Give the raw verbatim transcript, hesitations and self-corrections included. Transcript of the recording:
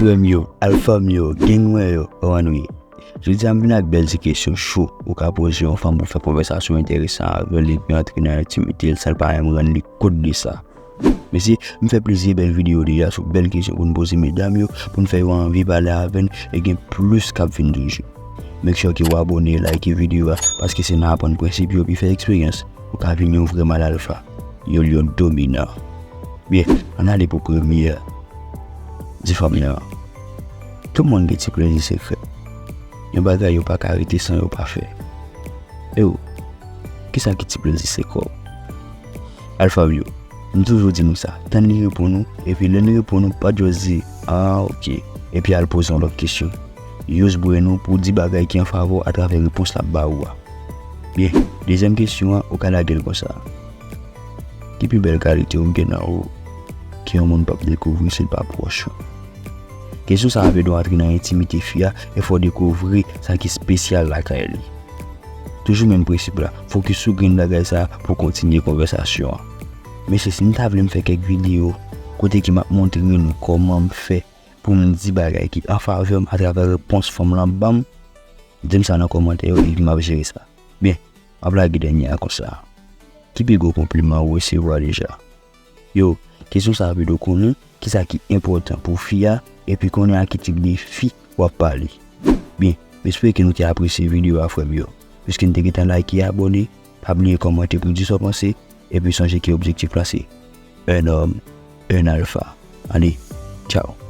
Frè m yo, alfa m yo, gang mwen yo, kòman nou ye? Jodi a m vin ak bèl ti kesyon cho ou ka poze yon fanm pou fè konvèsasyon enteresan avè l epi antre nan entimite l san l pa menm rann li kont de sa. Mesye, m fè plizyè bèl videyo deja sou bèl kesyon pou n poze medam yo, pou n fè yo anvi pale avè n e gen plis k ap vin toujou. Make sure ke w abòne, like videyo a, paske se nan aprann prensip yo epi fè eksperyans ou ka vin yon vrè mal alfa, yon lyon dominan. Byen, ann ale pou premyè di fanm nan. Tout moun gen ti plezi sekrè. Yon bagay yo pa ka rete san yo pa fè. E ou, kisa ki ti plezi sekrè w? Alfa m yo, m toujou di nou sa, tann li reponn ou, epi lè li reponn ou, pa just di, ah, ok, epi al poze yon lòt kesyon. Use brain ou pou w di bagay ki an favè w atravè repons l ap ba ou a. Byen, dezyèm kesyon an, ou ka lage l konsa. Ki pi bèl kalite w gen nan ou ke yon moun p ap dekouvri si l pa pwòch ou? Kesyon sa a ap ede w antre nan entimite fi a e fè w dekouvri sa ki espesyal lakay li. Toujou menm prensip la, fokis sou grenn bagay sa a pou w kontinye konvèsasyon an. Mesye, si n ta vle m fè kèk videyo kote ke m ap montre nou kòman m fè pou m di bagay ki an favè m atravè repons fanm lan ban m, di m sa nan kòmantè yo epi m ap jere sa. Byen, m ap lage dènye a konsa. Ki pi gwo konpliman ou resevwa deja? Yo, kesyon sa ap ede w konnen kisa ki enpòtan pou fi a epi konnen ak ki tip de fi w ap pale. Byen, m espere ke nou te apresye videyo a, frè m yo. Piske n te gentan like e abòne, pa bliye kòmante pou di sa w panse, epi sonje ke objektif la se un homme, un alpha. Allez, ciao.